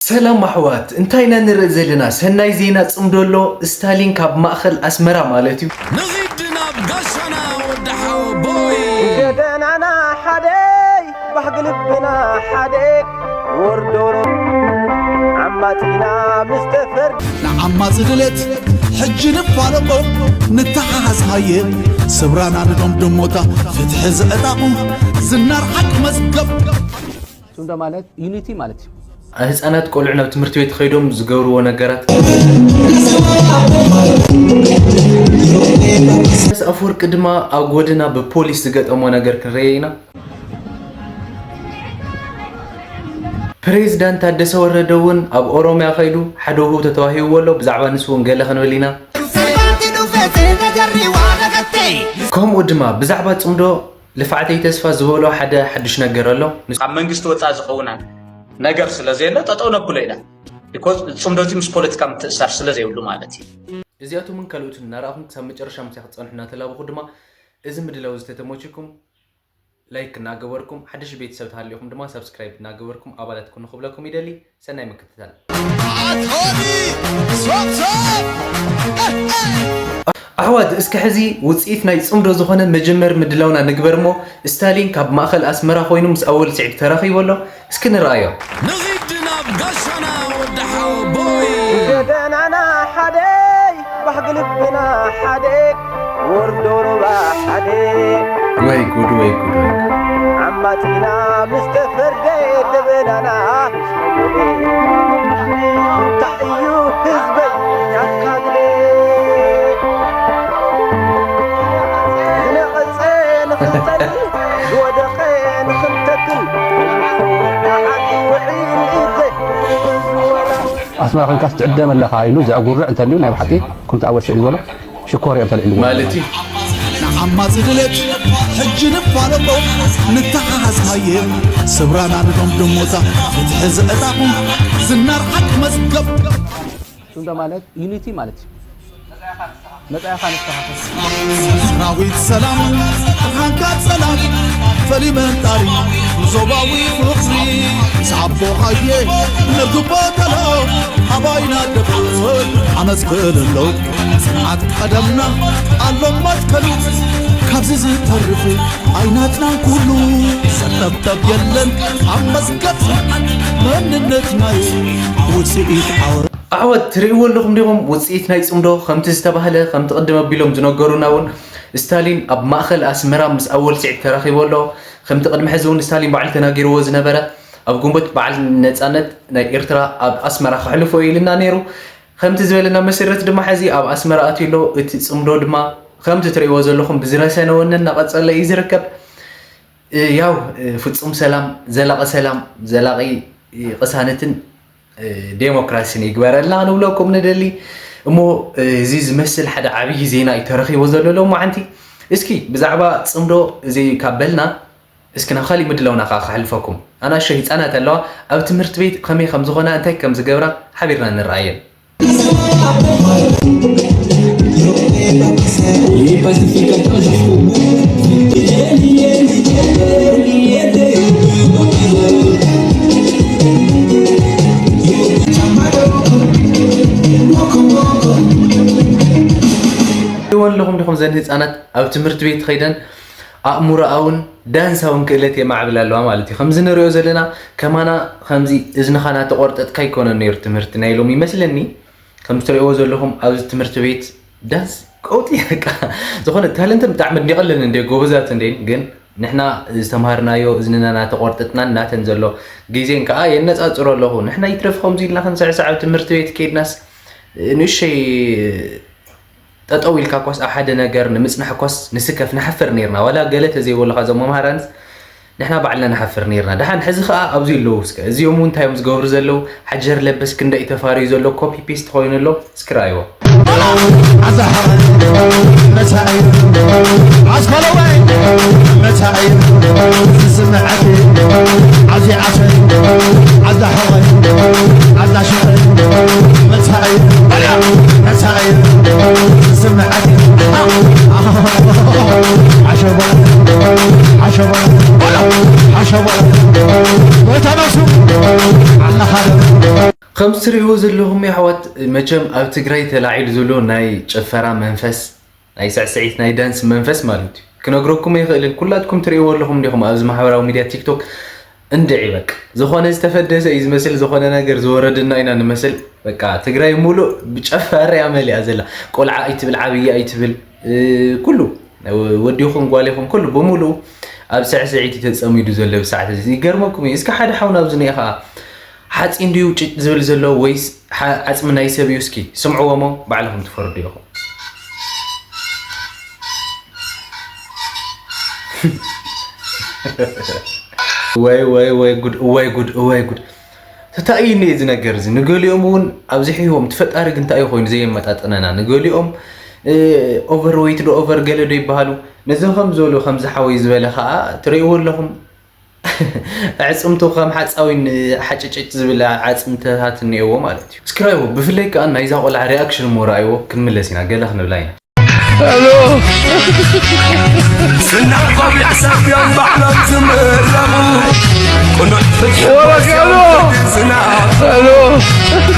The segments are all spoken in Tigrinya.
ሰላም ኣሕዋት፣ እንታይ ኢና ንርኢ ዘለና? ሰናይ ዜና ጽምዶ ኣሎ፣ ስታሊን ካብ ማእኸል ኣስመራ ማለት እዩ። ንኺድ ናብ ጋሻና ወዲ ሓወቦይ። ገደናና ሓደ፣ ባህጊ ልብና ሓደ፣ ወርዶ ዓማጺና ምስ ተፈርድ። ንዓማጺ ድሌት ሕጂ ንፋለጦ፣ ንተሓሓዝ ሃየ፣ ስብራና ንደምድሞታ፣ ፍትሒ ዝዕጣቑ፣ ዝናር ሓቂ መዝገብ። ጽምዶ ማለት ዩኒቲ ማለት እዩ። ህጻናት ቆልዑ ናብ ትምህርቲ ቤት ከይዶም ዝገብርዎ ነገራት። ኢሳያስ ኣፈወርቂ ድማ ኣብ ጎደና ብፖሊስ ዝገጠሞ ነገር ክንርኢ ኢና። ፕሬዝዳንት ታደሰ ወረደ እውን ኣብ ኦሮሚያ ከይዱ ሓደ ውህብ ተተዋሂብዎ ኣሎ። ብዛዕባ ንሱ እውን ገለ ክንብል ኢና። ከምኡ ድማ ብዛዕባ ጽምዶ ልፍዓተይ ተስፋ ዝበሎ ሓደ ሓድሽ ነገር ኣሎ። ካብ መንግስቲ ወፃኢ ዝኸውን ነገር ስለ ዘየለ ጠጠው ነብሎ ኢና። ቢኮዝ ፅምዶቲ ምስ ፖለቲካ ምትእሳር ስለ ዘይብሉ ማለት እዩ። እዚኣቶምን ካልኦትን እናረኣኹም ክሳብ መጨረሻ ምሳይ ክትፀንሑ እናተላበኹ ድማ፣ እዚ ምድላው ዝተተመቸኩም ላይክ እናገበርኩም፣ ሓድሽ ቤተሰብ ተሃሊኹም ድማ ሳብስክራይብ እናገበርኩም ኣባላት ኩኑ ክብለኩም ይደሊ። ሰናይ ምክትታል። ኣትሆኒ ሶብሶብ ኣሕዋት፣ እስኪ ሕዚ ውፅኢት ናይ ፅምዶ ዝኾነ መጀመር ምድላውና ንግበር እሞ፣ ስታሊን ካብ ማእኸል ኣስመራ ኮይኑ ምስ ኣወል ስዒድ ተራኺቡ ኣሎ። እስኪ ንረኣዮ። ንኺድ ናብ ጋሻና ወዲ ሓወቦይ። ገደናና ሓደ፣ ባህጊ ልብና ሓደ፣ ወርዶ ሩባ ሓደ። ወይ ጉድ፣ ወይ ጉድ፣ ወይ ጉድ። ዓማጺና ምስ ተፈርደ ደበናና ምስ ተጎደ። እንታይ እዩ ህዝበይ ናትካ ግደ? ዝነቐጸ ንኽንጸሊ፣ ዝወደቐ ንኽንተክል፣ ንዓዲ ውዒል ኢዘ ዝወላ። ኣስመራ ኮይንካስ ትዕደም ኣለኻ ኢሉ ዘዕጉርዕ እንተልዩ ናይ ብሓቂ ከምቲ ኣወል ስዒድ ዝበሎ ሽኮር እዮም ተልዒልዎ። ማለት እዩ። ንዓማጺ ድሌት ሕጂ ንፋለጦ፣ ንተሓሓዝ ሃየ፣ ስብራና ንደምድሞታ፣ ፍትሒ ዝዕጣቑ፣ ዝናር ሓቂ መዝገብ። ጽምዶ ማለት ዩኒቲ ማለት እዩ። መጻኢኻ ንስኻ። ሰራዊት ሰላም፣ ብሓንካት ሰላም፣ ፈሊመን ጣሪ፣ ዞባዊ ፍቕሪ፣ ሳቦኻየ፣ ነርግቦ ተሎ፣ ኣባይና ደፍር፣ ኣመስግን ኣሎ። ጽንዓት ቀደምና፣ ኣሎ መትከሉ፣ ካብዚ ዝተርፍ፣ ኣይናትናን ኩሉ፣ ዘጠብጠብ የለን፣ ኣብ መዝገብ ጽንዓት፣ መንነትና እዩ፣ ውጽኢት ዓወት። ኣሕዋት፣ ትርእይዎ ኣለኹም ዲኹም? ውጽኢት ናይ ጽምዶ ከምቲ ዝተባህለ፣ ከምቲ ቅድም ኣቢሎም ዝነገሩና እውን፣ ስታሊን ኣብ ማእከል ኣስመራ ምስ ኣወል ስዒድ ተራኺቡ ኣሎ። ከምቲ ቅድሚ ሕዚ እውን ስታሊን ባዕሉ ተናጊርዎ ዝነበረ፣ ኣብ ግንቦት በዓል ነጻነት ናይ ኤርትራ ኣብ ኣስመራ ከሕልፎ እዩ ኢልና ነይሩ። ከምቲ ዝበለና መሰረት ድማ፣ ሕዚ ኣብ ኣስመራ ኣትዩ ኣሎ። እቲ ጽምዶ ድማ ከምቲ ትርእይዎ ዘለኹም ብዝረሰነ ወነ እናቐጸለ እዩ ዝርከብ። ያው ፍጹም ሰላም፣ ዘላቒ ሰላም፣ ዘላቒ ቅሳነትን ዴሞክራሲን ይግበረልና ክንብለኩም ንደሊ። እሞ እዚ ዝመስል ሓደ ዓብዪ ዜና እዩ ተረኺቡ ዘሎ ሎማዓንቲ። እስኪ ብዛዕባ ጽምዶ እዚ ካብ በልና፣ እስኪ ናብ ካሊእ ምድላውና ከዓ ከሕልፈኩም። ኣናእሽተይ ህፃናት ኣለዋ፣ ኣብ ትምህርቲ ቤት ከመይ ከም ዝኾና፣ እንታይ ከም ዝገብራ ሓቢርና ንረኣየን። ኣለኹም ዲኹም ዘን ህፃናት ኣብ ትምህርቲ ቤት ኸይደን ኣእምሮኣውን ዳንሳውን ክእለት የማዕብል ኣለዋ ማለት እዩ። ከምዚ ንሪኦ ዘለና ከማና ከምዚ እዝንኻ እናተቖርጠጥካ ኣይኮነን ነይሩ ትምህርቲ ናይ ሎሚ ይመስለኒ። ከም ትሪእዎ ዘለኹም ኣብዚ ትምህርቲ ቤት ዳንስ ቀውጢ በቃ ዝኾነ ታለንተን ብጣዕሚ ኣድኒቐለን እንደ ጎበዛት እንደ ግን ንሕና ዝተምሃርናዮ እዝንና እናተቖርጠጥናን ናተን ዘሎ ግዜን ከዓ የነፃፅሮ ኣለኹ። ንሕና ይትረፍ ከምዚ ኢልና ክንስዕስዕ ኣብ ትምህርቲ ቤት ከይድናስ ንእሸይ ጠጠው ኢልካ እኳስ ኣብ ሓደ ነገር ንምጽናሕ እኳስ ንስከፍ ንሓፍር ነይርና። ዋላ ገለ ተዘይበሉኻ እዞም መምሃራንስ ንሕና ባዕልና ንሓፍር ነይርና። ደሓን ሕዚ ኸኣ ኣብዚ ኣለዉ እስከ። እዚኦም እውን እንታይ እዮም ዝገብሩ ዘለዉ? ሓጀር ለበስ ክንደይ ተፋርዩ ዘሎ ኮፒ ፔስት ኮይኑ ኣሎ። እስኪ ረኣይዎ። ኣዛ ሓቐን መታእዩ ኣስፋለዋይ መታእዩ ዝስምዐት ኣዚ ዓሰይ ኣዛ ሓቐን ኣዛ ሽቐን መታእዩ መታእዩ ዝስምዐት ዓሸቦ ዓሸቦ ዓሸቦ ወተነሱ ኣናኻደ ከምዚ ትርእይዎ ዘለኹም የሕዋት፣ መቸም ኣብ ትግራይ ተላዒሉ ዘሎ ናይ ጭፈራ መንፈስ፣ ናይ ስዕስዒት፣ ናይ ዳንስ መንፈስ ማለት እዩ። ክነግረኩም ኣይኽእልን። ኩላትኩም ትርእይዎ ኣለኹም ዲኹም ኣብዚ ማሕበራዊ ሚድያ ቲክቶክ? እንድዒ በቃ። ዝኾነ ዝተፈደሰ እዩ ዝመስል፣ ዝኾነ ነገር ዝወረድና ኢና ንመስል። በቃ ትግራይ ሙሉእ ብጨፋርያ መሊኣ ዘላ። ቆልዓ ኣይትብል፣ ዓብዪ ኣይትብል፣ እ፣ ኩሉ ወዲ ይኹን ጓል ይኹን ኩሉ ብሙሉኡ ኣብ ስዕስዒት እዩ ተጸሚዱ ዘሎ ብሰዓት እዚ። ይገርመኩም እዩ። እስኪ ሓደ ሓውና ኣብዚ እኒኦ ኸዓ ሓፂን ድዩ ጭጭ ዝብል ዘሎ ወይስ ሓ-፣ ዓፅሚ ናይ ሰብ እዩ? እስኪ ስምዕዎ እሞ ባዕልኹም ትፈርዱ ኢኹም። ወይ ወይ ወይ ጉድ፣ ወይ ጉድ፣ ወይ ጉድ። እንታይ እዩ እዚ ነገር እዚ? ንገሊኦም እውን ኣብዚሕዎም እቲ ፈጣሪ ግን እንታይ እዩ ኮይኑ ዘየመጣጥነና? ንገሊኦም፣ እ፣ ኦቨርዌይት ዶ ኦቨር ገለ ዶ ይበሃሉ? ነዚ ከም ዝበሉ ከምዚ ሓወይ ዝበለ ኸዓ ትርእይዎ ኣለኹም። ኣዕፅምቱ ከም ሓፃዊን ሓጭጭጭ ዝብል ዓፅምትታት እኒኦዎ ማለት እዩ። እስክራይቦ ብፍላይ ከዓ ናይዛ ቆልዓ ሪኣክሽን እሞ ረኣይዎ፣ ክንምለስ ኢና፣ ገለ ክንብላ ኢና። ሄሎ። ዝና ቆቢዕ ሰፍዮም ባዕሎም ዝምረቑ፣ ቅኑዕ ፍትሒ ወረቀሎ። ዝና ሄሎ።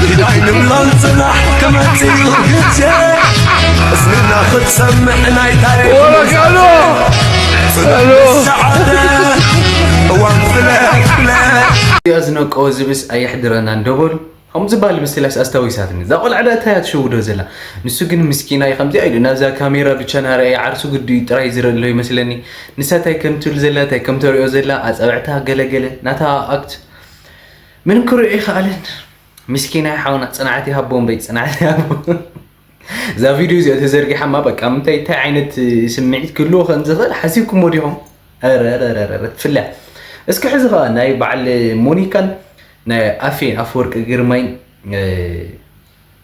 ኪዳይ ንብሎም ጽናሕ ክመጽእ እዩ ግዜ። እስንና ክትሰምዕ ናይ ታሪኽ ወረቀሎ። ጽኑዕ ሄሎ። ሰዓደ እዋን ፍለ ፍለ። እዚኣ ዝነቀወ ዝብስ ኣየሕድረና እንደበሉ። ከምዚ በሃል ምስላስ ኣስታዊሳትኒ። እዛ ቆልዓ ደኣ እንታይ እያ ትሽውዶ ዘላ? ንሱ ግን ምስኪናይ ከምዚኣ ኢሉ ናብዛ ካሜራ ብቻ ናረኣየ ዓርሱ ግዲኡ ጥራይ ዝርኢ ኣሎ ይመስለኒ። ንሳ እንታይ ከም ትብል ዘላ፣ እንታይ ከም ተሪኦ ዘላ፣ ኣጻብዕታ ገለገለ፣ ናታ ኣክት ምንም ክሪኦ ኣይከኣለን። ምስኪናይ ሓውና ጽንዓት ይሃቦ እምበይ፣ ጽንዓት ይሃቦ። እዛ ቪድዮ እዚኣ ተዘርጊሓማ በቃ ምንታይ፣ እንታይ ዓይነት ስምዒት ክህልዎ ከም ዝኽእል ሓሲብኩሞ ዲኹም? ኧረ፣ ኧረ፣ ኧረ፣ ኧረ፣ ትፍለ። እስኪ ሕዚ ኸኣ ናይ በዓል ሞኒካን ናይ ኣፌን ኣፈወርቂ ግርማይን፣ እ፣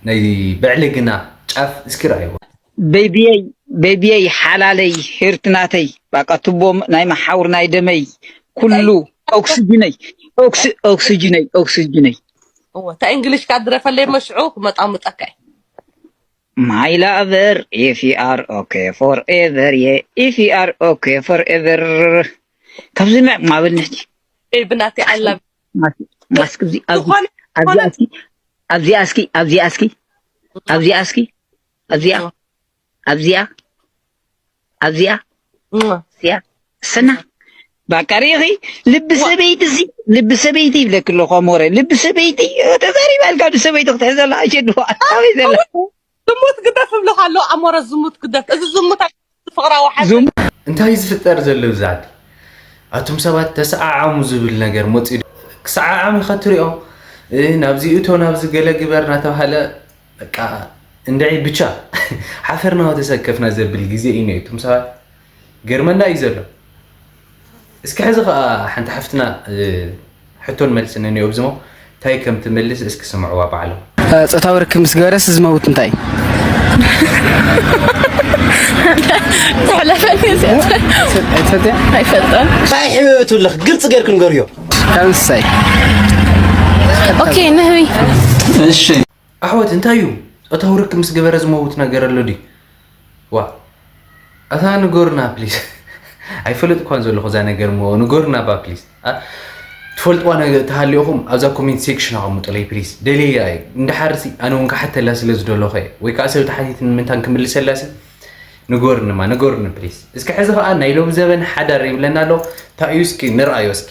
ናይ ብዕልግና ጫፍ እስኪ ረኣይዎ። ቤቢየይ፣ ቤቢየይ፣ ሓላለይ፣ ሄርትናተይ፣ ባቃ ቱቦ ናይ መሓውር ናይ ደመይ፣ ኩሉ ኦክስጅነይ፣ ኦክስ-፣ ኦክስጅነይ፣ ኦክስጅነይ። እወ፣ እታ እንግሊሽ ካድረፈለይ መሽዑ ክመጣምጠካ እየ። My lover, if you are okay forever, yeah, if you are okay forever። ካብዚ ምዕ ማበል ንሕጂ። ኤ፣ ብናተይ I love ማስ-፣ ማስክ እዚ፣ ኣብዚ፣ ዝኾነ፣ ኣብዚ ዝኾነ ኣስኪ፣ ኣብዚ ኣስኪ፣ ኣብዚ ኣስኪ፣ ኣብዚ ኣስኪ፣ ኣብዚኣ፣ ኣብዚኣ፣ ኣብዚኣ፣ እዚኣ፣ ስና። በቃ ርኢኺ፣ ልቢ ዋ። ሰበይቲ እዚ፣ ልቢ ሰበይቲ ይብለኪ ኣለኹ፣ ኣሞረ። ልቢ ሰበይቲ፣ ተዛሪባ ኢልካ ልቢ ሰበይቲ ክትሕዘላ፣ ኣሸድዋ፣ ኣበይ ዘላ? ዝሙት ግደፍ እብለካ ኣሎ፣ ኣሞረ፣ ዝሙት ግደፍ። እዚ ዝሙት ኣይ-፣ ፍቕራዊ ሓዘን። ዝሙ-፣ እንታይ ዝፍጠር ዘሎ እዚ ዓዲ? ኣቱም ሰባት ተሰዓዓሙ ዝብል ነገር መፂኡ ዶ? ክሰዓዓም ኢኻ ትሪኦ። እ፣ ናብዚ እቶ፣ ናብዚ ገለ ግበር እናተባሃለ፣ በቃ፣ እንድዒ ብቻ ሓፈርና ወተሰከፍና ዘብል ግዜ እዩ ነይሩ። እቱም ሰባት ገርመና እዩ ዘሎ። እስኪ ሕዚ ኸዓ ሓንቲ ሓፍትና፣ እ፣ ሕቶን መልስን እኒኦ ብዝሞ እንታይ ከም ትመልስ እስኪ ስምዕዋ ባዕሎም። እ፣ ጾታዊ ርክብ ምስ ገበረስ ዝመውት እንታይ? ትሕለፈኒ እዚኣ። ኣይትፈልጥያ? ኣይፈልጦን። እንታይ ሕበበቱ ኣለኽ? ግልፂ ገይርክ ንገርዮ። ከምሳይ። ኦኬ፣ ንህቢ። እሺ። ኣሕዋት፣ እንታይ እዩ? ጾታዊ ርክብ ምስ ገበረ ዝመውት ነገር ኣሎ ድዩ? ዋ። ኣታ ንገሩና ፕሊዝ። ኣይፈለጥኳን ዘለኹ እዛ ነገር እሞ ንገሩና ባ ፕሊዝ። ኣ-፣ ትፈልጥዋ ነገር ተሃሊኹም ኣብዛ ኮሜንት ሴክሽን ኣቐምጡለይ ፕሊዝ። ደልየያ እየ። እንድሓርሲ ኣነ እውን ክሓተላ ስለ ዝደለኹ እየ። ወይ ከዓ ሰብ ተሓቲትኒ ምንታን ክምልሰላሲ ንገሩንማ፣ ንገሩኒ ፕሊዝ። እስኪ ሕዚ ከዓ ናይ ሎም ዘበን ሓዳር ይብለና ኣሎ። እንታይ እዩ እስኪ ንርኣዮ እስኪ።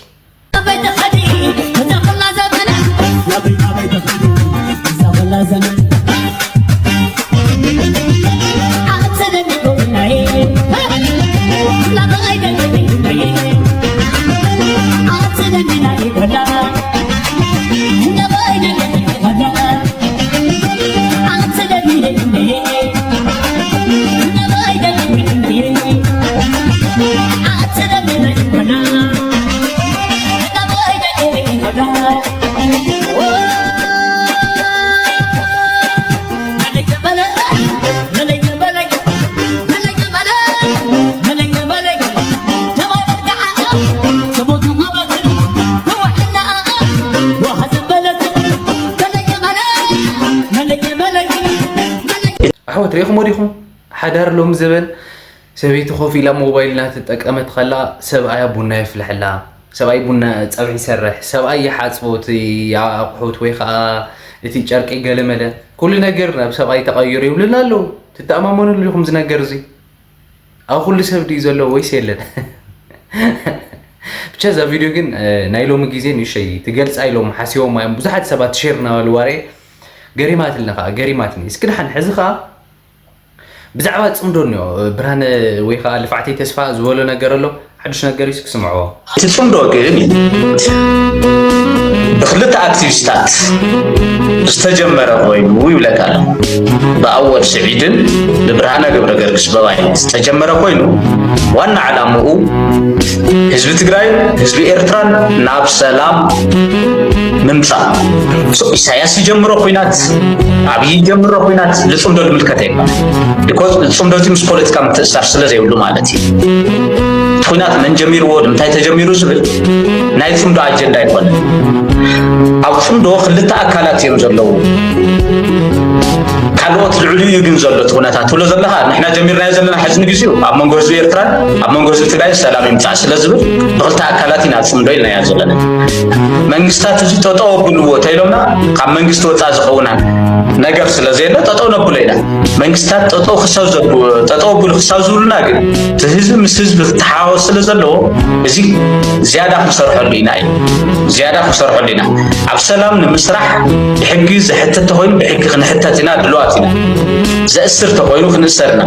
ኣሕዋት፣ ሪኢኹሞ ዲኹም? ሓዳር ሎሚ ዘበን ሰበይቲ ኮፍ ኢላ ሞባይል እናተጠቀመት ከላ ሰብኣያ ቡና የፍልሐላ፣ ሰብኣይ ቡና ጸብሒ ይሰርሕ፣ ሰብኣይ ይሓጽቦ እቲ ኣቑሑት ወይ ኸኣ እቲ ጨርቂ ገለመለ፣ ኩሉ ነገር ናብ ሰብኣይ ተቐይሩ ይብሉና ኣለዉ። ትተኣማመኑሉ ኢኹም እዚ ነገር እዚ? ኣብ ኩሉ ሰብ ድዩ ዘለዎ ወይስ የለን? ብቻ እዛ ቪድዮ ግን ናይ ሎሚ ግዜ ንእሸይ ትገልፃ ኢሎም ሓሲቦም እዮም ብዙሓት ሰባት ሼር እናበልዋ ርኤ። ገሪማትልና ከዓ ገሪማትኒ። እስኪ ደሓን ሕዚ ከዓ ብዛዕባ ፅምዶ እኒኦ ብርሃነ ወይ ከዓ ልፋዕተይ ተስፋ ዝበሎ ነገር ኣሎ። ሓዱሽ ነገር እዩ፣ እስኪ ስምዕዎ። እቲ ፅምዶ ግን ብክልተ ኣክቲቪስታት ዝተጀመረ ኮይኑ ይብለካ ኣሎ። ብኣወል ስዒድን ብብርሃነ ገብረ ገርግስ በባይ ዝተጀመረ ኮይኑ ዋና ዓላምኡ ህዝቢ ትግራይ ህዝቢ ኤርትራን ናብ ሰላም ምምፃእ። ኢሳያስ ይጀምሮ ኩናት፣ ኣብይ ይጀምሮ ኩናት፣ ልፅምዶ ልምልከት ኣይኮነ። ቢኮዝ ልፅምዶ እቲ ምስ ፖለቲካ ምትእሳር ስለ ዘይብሉ ማለት እዩ። እቲ ኩናት መን ጀሚርዎ፣ ንምንታይ ተጀሚሩ ዝብል ናይ ፅምዶ ኣጀንዳ ኣይኮነ። ኣብ ፅምዶ ክልተ ኣካላት እዮም ዘለዉ። ካልኦት ልዕሊኡ እዩ ግን ዘሎ እቲ ኩነታት ትብሎ ዘለኻ፣ ንሕና ጀሚርናዮ ዘለና ሕዚ ንግዜኡ ኣብ መንጎ ህዝቢ ኤርትራን ኣብ መንጎ ህዝቢ ትግራይን ሰላም ይምፃእ ስለ ዝብል ብክልተ ኣካላት ኢና ፅምዶ ኢልናዮ ዘለና። መንግስታት እዚ ጠጠው ኣብልዎ ተኢሎምና ካብ መንግስቲ ወፃእ ዝኸውን ነገር ስለ ዘየለ ጠጠው ነብሎ ኢና። መንግስታት ጠጠው ክሳብ ዘብ- ጠጠው ኣብሉ ክሳብ ዝብሉና ግን እቲ ህዝቢ ምስ ህዝቢ ክተሓዋወስ ስለ ዘለዎ እዚ ዝያዳ ክንሰርሐሉ ኢና እዩ። ዝያዳ ክንሰርሐሉ ኢና። ኣብ ሰላም ንምስራሕ ብሕጊ ዘሕትት ተኮይኑ ብሕጊ ክንሕተት ኢና፣ ድልዋት ኢና። ዘእስር ተኮይኑ ክንእሰር ኢና።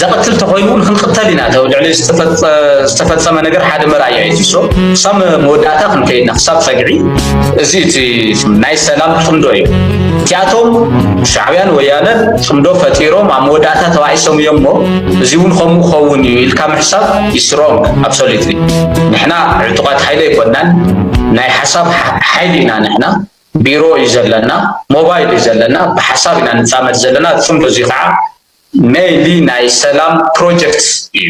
ዘቐትል ተኮይኑ እውን ክንቕተል ኢና። ተው ልዕሊ ዝተፈጸ- ዝተፈጸመ ነገር ሓደ መርኣያ እዩ። ሶ ክሳብ መወዳእታ ክንከይድና ክሳብ ጸግዒ እዚ እቲ ናይ ሰላም ጽምዶ እዩ። እቲኣቶም ሻዕብያን ወያነን ጽምዶ ፈጢሮም ኣብ መወዳእታ ተባኢሶም እዮም እሞ እዚ እውን ከምኡ ክኸውን እዩ ኢልካ ምሕሳብ is wrong absolutely። ንሕና ዕጡቓት ሓይሊ ኣይኮናን፣ ናይ ሓሳብ ሓ- ሓይሊ ኢና ንሕና። ቢሮ እዩ ዘለና፣ ሞባይል እዩ ዘለና፣ ብሓሳብ ኢና ንጻመድ ዘለና። ጽምዶ እዚ ከዓ ሜይንሊ ናይ ሰላም ፕሮጀክት እዩ፣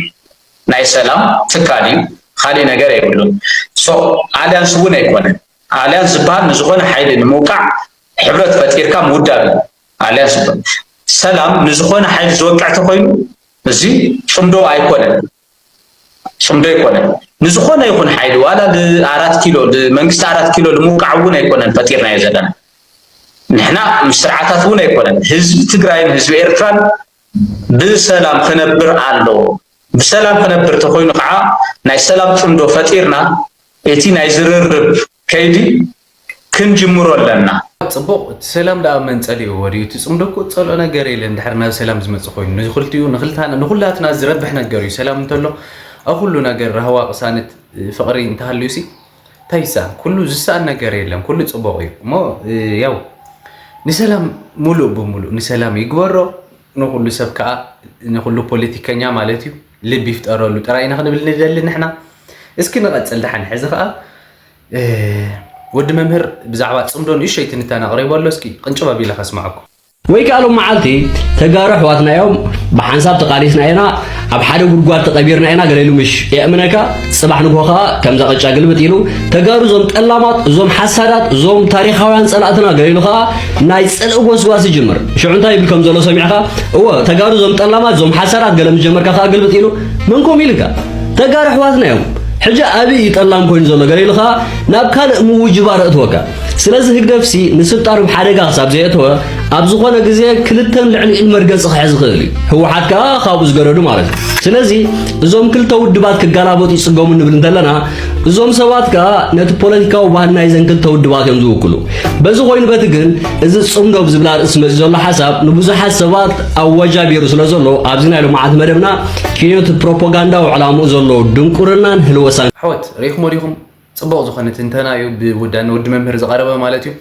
ናይ ሰላም ትካል እዩ፣ ካሊእ ነገር የብሉን። ሶ ኣልያንስ እውን ኣይኮነን። ኣልያንስ ዝበሃል ንዝኾነ ሓይሊ ንምውቃዕ ሕብረት ፈጢርካ ምውዳብ እዩ ኣልያንስ ዝበሃል። ሰላም ንዝኾነ ሓይሊ ዝወቅዕ ተኮይኑ እዚ ጽምዶ ኣይኮነን። ጽምዶ ኣይኮነን። ንዝኾነ ይኹን ሓይሊ ዋላ ንኣራት ኪሎ ንመንግስቲ ኣራት ኪሎ ንምውቃዕ እውን ኣይኮነን ፈጢርናዮ ዘለና። ንሕና ምስ ስርዓታት እውን ኣይኮነን። ህዝቢ ትግራይን ህዝቢ ኤርትራን ብሰላም ክነብር ኣለዎ። ብሰላም ክነብር ተኮይኑ ከዓ ናይ ሰላም ጽምዶ ፈጢርና እቲ ናይ ዝርርብ ከይዲ ክንጅምሮ ኣለና። ጽቡቕ፣ እቲ ሰላም ደኣ መን ጸሊእዎ ድዩ? እቲ ጽምዶ እኮ ዝጸልኦ ነገር የለን፣ ድሕሪ ናብ ሰላም ዝመጽእ ኮይኑ። ንኽልቲኡ፣ ንኽልታና፣ ንኹላትና ዝረብሕ ነገር እዩ። ሰላም እንተሎ፣ ኣብ ኩሉ ነገር ራህዋ፣ ቅሳነት፣ ፍቕሪ እንተሃልዩሲ፣ እንታይ ይሰኣን? ኩሉ ዝሰኣን ነገር የለን፣ ኩሉ ጽቡቕ እዩ። እሞ፣ ያው፣ ንሰላም ሙሉእ ብሙሉእ ንሰላም ይግበሮ፣ ንኹሉ ሰብ ከኣ፣ ንኹሉ ፖለቲከኛ ማለት እዩ፣ ልቢ ይፍጠረሉ ጥራይ ኢና ክንብል ንደሊ ንሕና። እስኪ ንቐጽል ደሓን። ሕዚ ከኣ፣ እ፣ ወዲ መምህር ብዛዕባ ጽምዶ ንእሽተይ ትንታነ ኣቕሪቡ ኣሎ። እስኪ ቅንጭብ ኣቢለ ከስምዓኩም። ወይ ከኣ ሎም መዓልቲ ተጋሩ ኣሕዋትና እዮም ብሓንሳብ ተቓሊስና ኢና፣ ኣብ ሓደ ጉድጓድ ተቐቢርና ኢና ገለ ኢሉ ምሽ የእምነካ፣ ጽባሕ ንግሆ ከኣ ከምዛ ቅጫ ግልብጥ ኢሉ ተጋሩ እዞም ጠላማት፣ እዞም ሓሳዳት፣ እዞም ታሪኻውያን ጸላእትና ገለ ኢሉ ከኣ ናይ ጽልኢ ጎስጓስ ይጅምር። ሽዑ እንታይ ይብል ከም ዘሎ ሰሚዕካ፣ እወ ተጋሩ እዞም ጠላማት፣ እዞም ሓሳዳት ገለ ምስ ጀመርካ ከኣ ግልብጥ ኢሉ መንኮም ኢልካ። ተጋሩ ኣሕዋትና እዮም። ሕጂ ኣበይ እዩ ጠላም ኮይኑ ዘሎ ገለ ኢሉ ከኣ ናብ ካልእ ምውጅባር እእትወካ። ስለዚ ህግደፍሲ ንስልጣኑ ኣብ ሓደጋ ክሳብ ዘየእተወ ኣብ ዝኾነ ግዜ ክልተን ልዕሊኡን መርገጺ ክሕዝ ይኽእል እዩ። ህወሓት ከኣ ካብኡ ዝገደዱ ማለት እዩ። ስለዚ እዞም ክልተ ውድባት ክገላበጡ ይጽገሙ ንብል እንተለና እዞም ሰባት ከኣ ነቲ ፖለቲካዊ ባህሊ ናይዘን ክልተ ውድባት እዮም ዝውክሉ። በዚ ኮይኑ በቲ ግን እዚ ጽምዶ ብዝብል ኣርእስቲ መጺኡ ዘሎ ሓሳብ ንብዙሓት ሰባት ኣወጃቢሩ ስለ ዘሎ ኣብዚ ናይ ሎማዓንቲ መደብና ኪንዮት ፕሮፓጋንዳዊ ዕላምኡ ዘሎ ድንቁርናን ህልወሳን ኣሕዋት ርኢኹሞ ዲኹም? ጽቡቕ ዝኾነ ትንተና እዩ ብውዳነ ወዲ መምህር ዝቐረበ ማለት እዩ።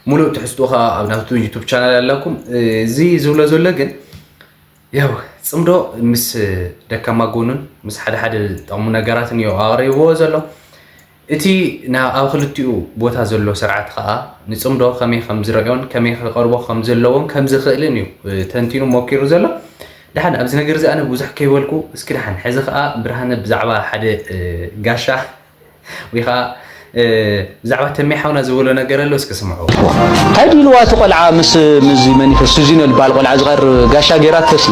ሙሉእ ትሕዝትኡ ኸኣ ኣብ ናቱ ዩቱብ ቻናል ኣለኩም። እዚ ዝብሎ ዘሎ ግን ያው ጽምዶ ምስ ደካማ ጎኑን ምስ ሓደ ሓደ ዝጠቕሙ ነገራትን እዩ ኣቕሪብዎ ዘሎ። እቲ ና- ኣብ ክልቲኡ ቦታ ዘሎ ስርዓት ኸኣ ንጽምዶ ከመይ ከም ዝረእዮን ከመይ ክቐርቦ ከም ዘለዎን ከም ዝኽእልን እዩ ተንቲኑ ሞኪሩ ዘሎ። ደሓን ኣብዚ ነገር እዚ ኣነ ብዙሕ ከይበልኩ እስኪ ደሓን ሕዚ ኸኣ ብርሃነ ብዛዕባ ሓደ እ፣ ጋሻ ወይ ከዓ ብዛዕባ ተሜ ሓውና ዝበሎ ነገር ኣሎ እስኪ ስምዑ። እንታይ ድዩ ኢልዋ እቲ ቆልዓ ምስ ምስዚ መኒፈስቶ ዚኖ ዝበሃል ቆልዓ ዝቐር ጋሻ ገይራቶሲ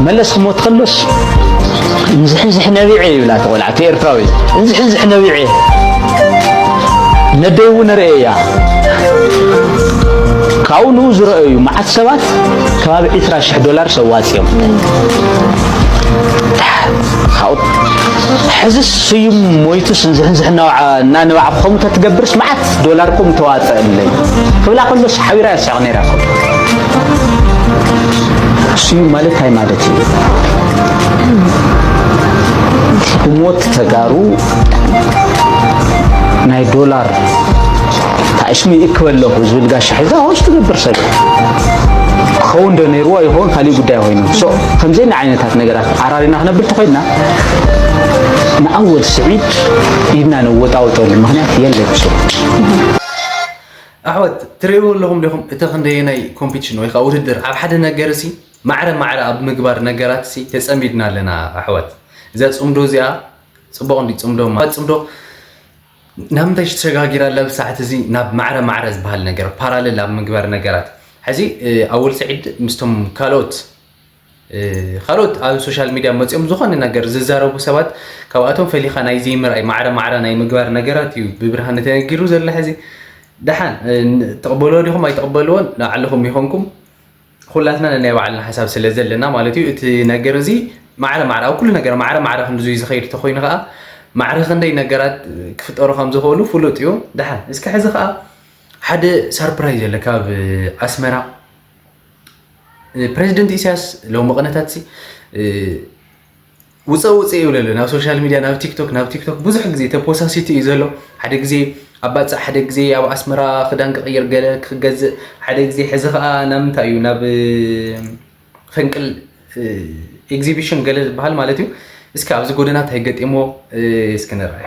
መለስ ክሞት ከሎስ እንዝሕንዝሕ ነቢዐ ይብላ እቲ ቆልዓ እቲ ኤርትራዊ እንዝሕንዝሕ ነቢዐ ነደይ እውን ርእየያ ካብኡ ንኡ ዝረኣዩ መዓት ሰባት ከባቢ ዕስራ ሽሕ ዶላር ሰዋፅዮም። ካብኡ ሕዚ ስዩም ሞይቱ ስንዝሕንዝሕ እናወዓ እናንባዕኩ ከምኡ ተትገብርስ መዓት ዶላር እኮ ምተዋፀአለይ ክብላ ከሎስ ሓቢራ ያሳቕ ነይራ። ስዩም ማለት እንታይ ማለት እዩ? ብሞት ተጋሩ ናይ ዶላር ታእሽሚ ይእክበለኹ ዝብል ጋሻ ሒዛ ሆሽ ትገብር ሰብ ክኸውን ዶ ነይርዎ ይኸውን ካሊእ ጉዳይ ኮይኑ። ሶ ከምዘና ዓይነታት ነገራት ዓራሪና ክነብል ተኾይንና ንኣወል ስዒድ ኢድና ነወጣውጠሉ ምኽንያት የለን። ሶ ኣሕዋት ትርእይዎ ኣለኹም ዲኹም? እቲ ክንደየናይ ኮምፒቲሽን ወይ ከዓ ውድድር ኣብ ሓደ ነገር ሲ ማዕረ ማዕረ ኣብ ምግባር ነገራት ሲ ተጸሚድና ኣለና ኣሕዋት። እዛ ጽምዶ እዚኣ ጽቡቕ እንዲ ጽምዶ ማ ጽምዶ ናብ ምንታይ ተሸጋጊራ ኣላ? ብሰዓት እዚ ናብ ማዕረ ማዕረ ዝበሃል ነገር ፓራለል ኣብ ምግባር ነገራት። ሕዚ ኣወል ስዒድ ምስቶም ካልኦት ካልኦት ኣብ ሶሻል ሚድያ መፂኦም ዝኾነ ነገር ዝዛረቡ ሰባት ካብኣቶም ፈሊኻ ናይ ዘይምርኣይ ማዕረ ማዕረ ናይ ምግባር ነገራት እዩ ብብርሃን ተነጊሩ ዘሎ። ሕዚ ደሓን ትቕበልዎ ዲኹም ኣይትቕበልዎን ንባዕልኹም ይኾንኩም። ኩላትና ነናይ ባዕልና ሓሳብ ስለ ዘለና ማለት እዩ። እቲ ነገር እዚ ማዕረ ማዕረ ኣብ ኩሉ ነገር ማዕረ ማዕረ ክንድዙ ዝኸይድ ተኮይኑ ከዓ ማዕረ ክንደይ ነገራት ክፍጠሩ ከም ዝኽእሉ ፍሉጥ እዩ። ደሓን እስኪ ሕዚ ከዓ ሓደ ሳርፕራይዝ የለ ካብ ኣስመራ ፕሬዚደንት ኢሳያስ ሎሚ ቅነታት ሲ ውፀ ውፀ ይብለሉ ናብ ሶሻል ሚድያ ናብ ቲክቶክ ናብ ቲክቶክ ብዙሕ ግዜ ተፖሳሲቱ እዩ ዘሎ። ሓደ ግዜ ኣብ ባፅዕ ሓደ ግዜ ኣብ ኣስመራ ክዳን ክቕይር ገለ ክገዝእ ሓደ ግዜ ሕዚ ከዓ ናብ ምንታይ እዩ ናብ ፈንቅል ኤግዚቢሽን ገለ ዝበሃል ማለት እዩ። እስኪ ኣብዚ ጎደና እንታይ ገጢሞ እስኪ ንርኣይ።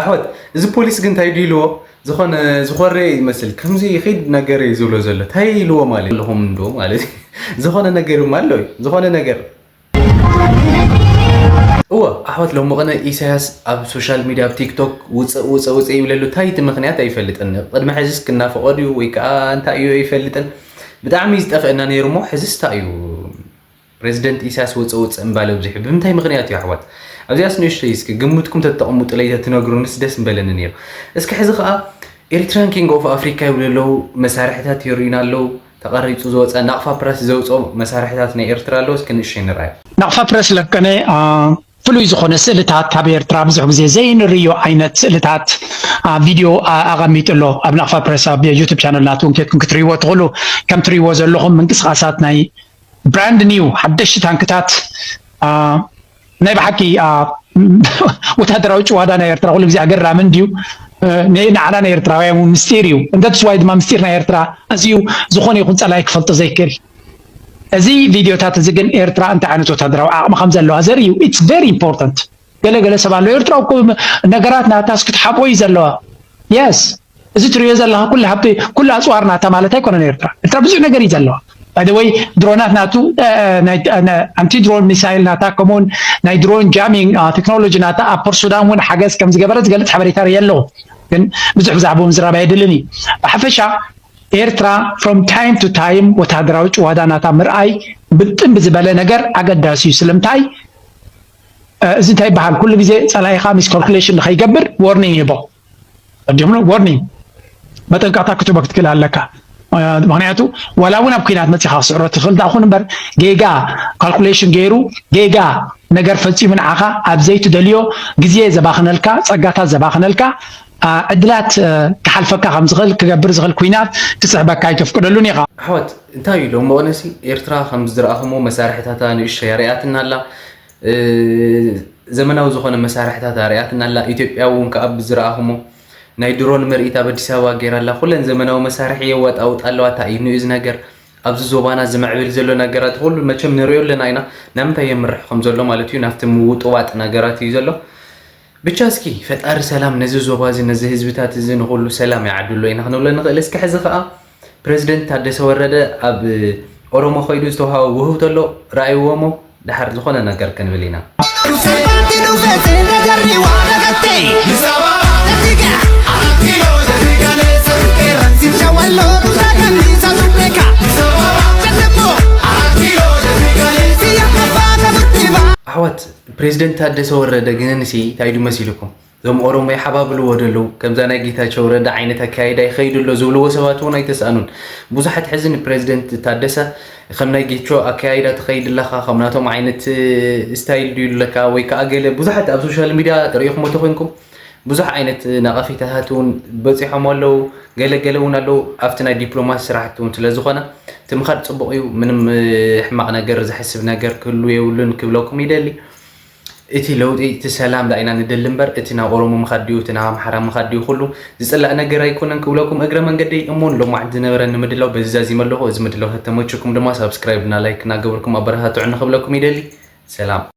ኣሕዋት እዚ ፖሊስ ግን እንታይ ድዩ ኢልዎ? ዝኾነ ዝኾረ ይመስል ከምዚ ይኸይድ ነገር እዩ ዝብሎ ዘሎ እንታይ ኢልዎ ማለት ኣለኹም እንዶ ማለት ዝኾነ ነገር እዩ ኣሎ ዝኾነ ነገር እወ ኣሕዋት ሎሚ ቅነ ኢሳያስ ኣብ ሶሻል ሚድያ ኣብ ቲክቶክ ውፅእ ውፅእ ውፅእ ይብለሉ እንታይ እቲ ምክንያት ኣይፈልጥን ቅድሚ ሕዝስ ክናፈቆ ድዩ ወይ ከዓ እንታይ እዩ ኣይፈልጥን ብጣዕሚ ዝጠፍአና ነይሩ እሞ ሕዝስ እንታይ እዩ ፕሬዚደንት ኢሳያስ ወፀ ወፀ እምባለ ኣብዚሑ ብምንታይ ምኽንያት እዩ ኣሕዋት ኣብዚኣስ ንእሽተይ እስኪ ግምትኩም ተተቐሙጥለይ ተትነግሩንስ ደስ ምበለኒ ነይሩ እስኪ ሕዚ ከዓ ኤሪትራን ኪንግ ኦፍ ኣፍሪካ ይብሉ ኣለዉ መሳርሕታት የርእዩና ኣለዉ ተቐሪፁ ዝወፀ ናቕፋ ፕረስ ዘውፅኦ መሳርሕታት ናይ ኤርትራ ኣለዉ እስኪ ንእሽተይ ንርኣዮ ናቕፋ ፕረስ ለቀነ ፍሉይ ዝኾነ ስእልታት ካብ ኤርትራ ብዙሕ ግዜ ዘይንርእዮ ዓይነት ስእልታት ቪድዮ ኣቐሚጡ ኣሎ ኣብ ናቕፋ ፕረስ ኣብ ዩቱብ ቻነል ናቱ እውን ኬድኩም ክትርእይዎ ትኽእሉ ከም ትርእይዎ ዘለኹም ምንቅስቃሳት ናይ ብራንድ ኒው ሓደሽቲ ታንክታት ናይ ብሓቂ ወታደራዊ ጭዋዳ ናይ ኤርትራ ኩሉ ግዜ ኣገራሚ እንድዩ ንዓና ናይ ኤርትራውያን እውን ምስጢር እዩ እንተትስዋይ ድማ ምስጢር ናይ ኤርትራ ኣዝዩ ዝኾነ ይኹን ጸላይ ክፈልጦ ዘይክእል እዚ ቪድዮታት እዚ ግን ኤርትራ እንታይ ዓይነት ወታደራዊ ዓቕሚ ከም ዘለዋ ዘርኢ እዩ it's very important ገለ ገለ ሰብ ኣሎ ኤርትራ እኮ ነገራት ናታስ ክትሓቦ እዩ ዘለዋ yes እዚ ትሪኦ ዘለኻ ኩሉ ሃብቲ ኩሉ ኣፅዋር ናታ ማለት ኣይኮነን ኤርትራ ኤርትራ ብዙሕ ነገር እዩ ዘለዋ by the way ድሮናት ናቱ ኣንቲ ድሮን ሚሳይል ናታ ከምኡውን ናይ ድሮን ጃሚንግ ቴክኖሎጂ ናታ ኣብ ፖርት ሱዳን እውን ሓገዝ ከም ዝገበረ ዝገልፅ ሓበሬታ ርየ ኣለኹ ግን ብዙሕ ብዛዕባኡ ምዝራብ ኣየድልን እዩ ብሓፈሻ ኤርትራ from time to time ወታደራዊ ጭዋዳ ናታ ምርኣይ ብጥን ብዝበለ ነገር ኣገዳሲ እዩ ስለምታይ እዚ እንታይ ይበሃል ኩሉ ግዜ ፀላኢኻ ሚስካልኩሌሽን ንኸይገብር ዎርኒንግ ይቦ ቀዲምሉ ዎርኒንግ መጠንቀቕታ ክትቦ ክትክእል ኣለካ ምክንያቱ ዋላ እውን ኣብ ኩናት መፂኻ ክስዕሮ ትኽእል ዳኹን እምበር ጌጋ ካልኩሌሽን ገይሩ ጌጋ ነገር ፈፂሙ ንዓኻ ኣብ ዘይትደልዮ ግዜ ዘባኽነልካ ፀጋታት ዘባኽነልካ ዕድላት ክሓልፈካ ከም ዝኽእል ክገብር ዝኽእል ኩናት ክስሕበካ ኣይተፍቅደሉን ኢኻ። ኣሕዋት እንታይ እዩ ሎም መቐነሲ ኤርትራ ከም ዝረኣኹሞ መሳርሕታታ ንእሽተይ ኣርእያትና ኣላ ዘመናዊ ዝኾነ መሳርሕታት ኣርእያትና ኣላ ኢትዮጵያ እውን ከዓ ብዝረኣኹሞ ናይ ድሮን ምርኢት ኣብ ኣዲስ ኣበባ ገይራ ኣላ ኩለን ዘመናዊ መሳርሒ የዋጣውጣ ኣለዋ እንታይ እዩ ንእዝ ነገር ኣብዚ ዞባና ዝምዕብል ዘሎ ነገራት ኩሉ መቸም ንሪኦ ኣለና ኢና ናምንታይ የምርሕ ከም ዘሎ ማለት እዩ ናብቲ ምውጥዋጥ ነገራት እዩ ዘሎ ብቻ እስኪ ፈጣሪ ሰላም ነዚ ዞባ እዚ፣ ነዚ ህዝብታት እዚ፣ ንኹሉ ሰላም ይዓድሎ ኢና ክንብሎ ንኽእል። እስኪ ሕዚ ኸዓ ፕሬዚደንት ታደሰ ወረደ ኣብ ኦሮሞ ከይዱ ዝተውሃቦ ውህብ ተሎ ረኣይዎ እሞ ድሓር ዝኾነ ነገር ክንብል ኢና። ኣሕዋት ፕሬዚደንት ታደሰ ወረደ ግን ንሲ እንታይ ኢሉ መሲልኩም? እዞም ኦሮሞ ይሓባብልዎ ዘለዉ ከምዛ ናይ ጌታቸው ረዳ ዓይነት ኣካያይዳ ይኸይዱ ኣሎ ዝብልዎ ሰባት እውን ኣይተስኣኑን። ብዙሓት ሕዚ ንፕሬዚደንት ታደሰ ከም ናይ ጌቾ ኣካያይዳ ትኸይድ ኣለኻ፣ ከም ናቶም ዓይነት ስታይል ድዩ ኣለካ ወይ ከዓ ገለ ብዙሓት ኣብ ሶሻል ሚድያ ርኢኹሞ ተኮይንኩም ብዙሕ ዓይነት ነቐፌታታት እውን በፂሖም ኣለዉ። ገለገለ እውን ኣለዉ ኣብቲ ናይ ዲፕሎማሲ ስራሕቲ እውን ስለዝኾነ እቲ ምኻድ ፅቡቕ እዩ። ምንም ሕማቕ ነገር ዘሕስብ ነገር ክህሉ የብሉን ክብለኩም ይደሊ። እቲ ለውጢ እቲ ሰላም ዳ ኢና ንደሊ እምበር እቲ ናብ ኦሮሞ ምኻድ ድዩ እቲ ናብ ኣምሓራ ምኻድ ድዩ ኩሉ ዝፅላእ ነገር ኣይኮነን ክብለኩም እግረ መንገደይ። እሞ ንሎማዓንቲ ዝነበረኒ ምድላው በዚ ዛዚመ ኣለኹ። እዚ ምድላው ተተመችኩም ድማ ሳብስክራይብ እና ላይክ እናገበርኩም ኣበረታትዑ ንክብለኩም ይደሊ። ሰላም።